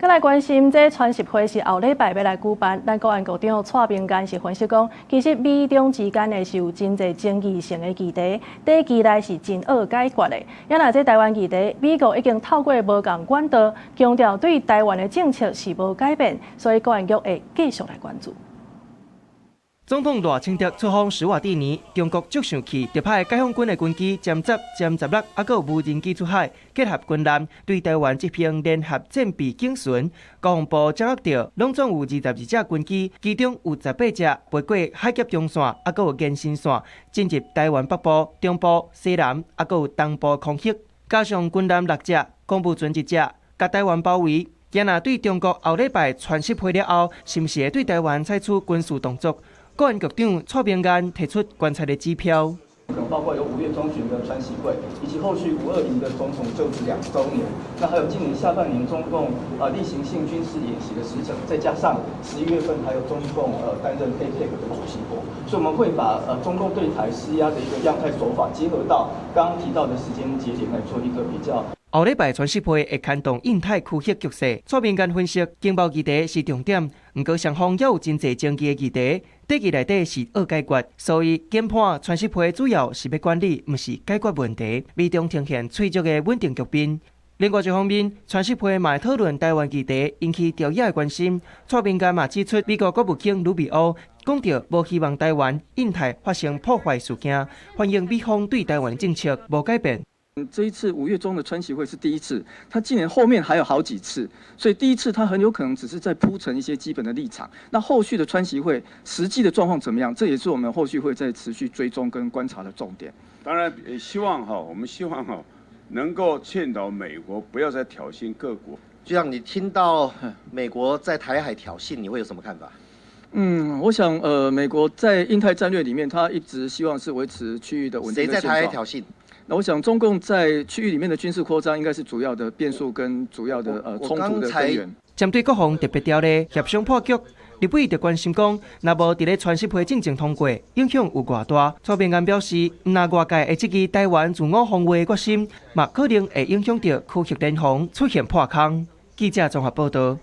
閣來關心，這川習會是後禮拜欲來舉辦。咱國安局長蔡明彥是分析講，其實美中之間呢是有真濟爭議性的議題，短期內是真惡解決的。也若這台灣議題，美國已經透過無仝管道強調對台灣的政策是無改變，所以國安局會繼續來關注。總統賴清德出訪史瓦蒂尼，中國足生氣，就派解放軍的軍機殲十、殲十六，猶閣有無人機出海，結合軍艦對台灣執行聯合戰備警巡。國防部掌握著，攏總有22隻軍機，其中有18隻飛過海峽中線，猶閣有延伸線進入台灣北部、中部、西南，猶閣有東部空域，加上軍艦六隻，公務船一隻，共台灣包圍。今若對中國後禮拜川習會了後，是毋是會對台灣採取軍事動作？國安局長蔡明彥提出觀察的指標，包括有5月中旬的川習會，以及後續520的總統就職2週年，那還有今年下半年中共例行性軍事演習的時程，再加上11月份還有中共擔任 APEC 的主席國，所以我們會把中共對台施壓的一個樣態手法，結合到剛剛提到的時間節點來做一個比較。後禮拜川習會會牽動印太區域局勢，蔡明彥分析經貿議題是重點，毋過雙方猶有真濟爭議的議題，短期內底是愛解決，所以研判川習會主要是欲管理，毋是解決問題，美中呈現脆弱的穩定局面。另外一方面，川習會嘛會討論台灣議題，引起朝野的關心。蔡明彥嘛指出，美國國務卿魯比歐講著無希望台灣、印太發生破壞事件，反映美方對台灣的政策無改變。這一次5月中的川習會是第一次，他今年後面還有好幾次，所以第一次他很有可能只是在鋪陳一些基本的立場。那後續的川習會實際的狀況怎麼樣？這也是我們後續會再持續追蹤跟觀察的重點。當然，也希望哈，我們希望哈，能夠勸導美國不要再挑釁各國。就像你聽到美國在台海挑釁，你會有什麼看法？嗯，我想，美國在印太戰略裡面，他一直希望是維持區域的穩定。誰在台海挑釁？那我想，中共在區域裡面的軍事擴張，應該是主要的變數跟主要的衝突的根源。針對各方特別條例協商破局，立委就關心講，若無佇咧川習會進前通過，影響有偌大？蔡明彥表示，毋但外界會質疑台灣自我防衛的決心，嘛可能會影響著區域聯防出現破空。記者綜合報導。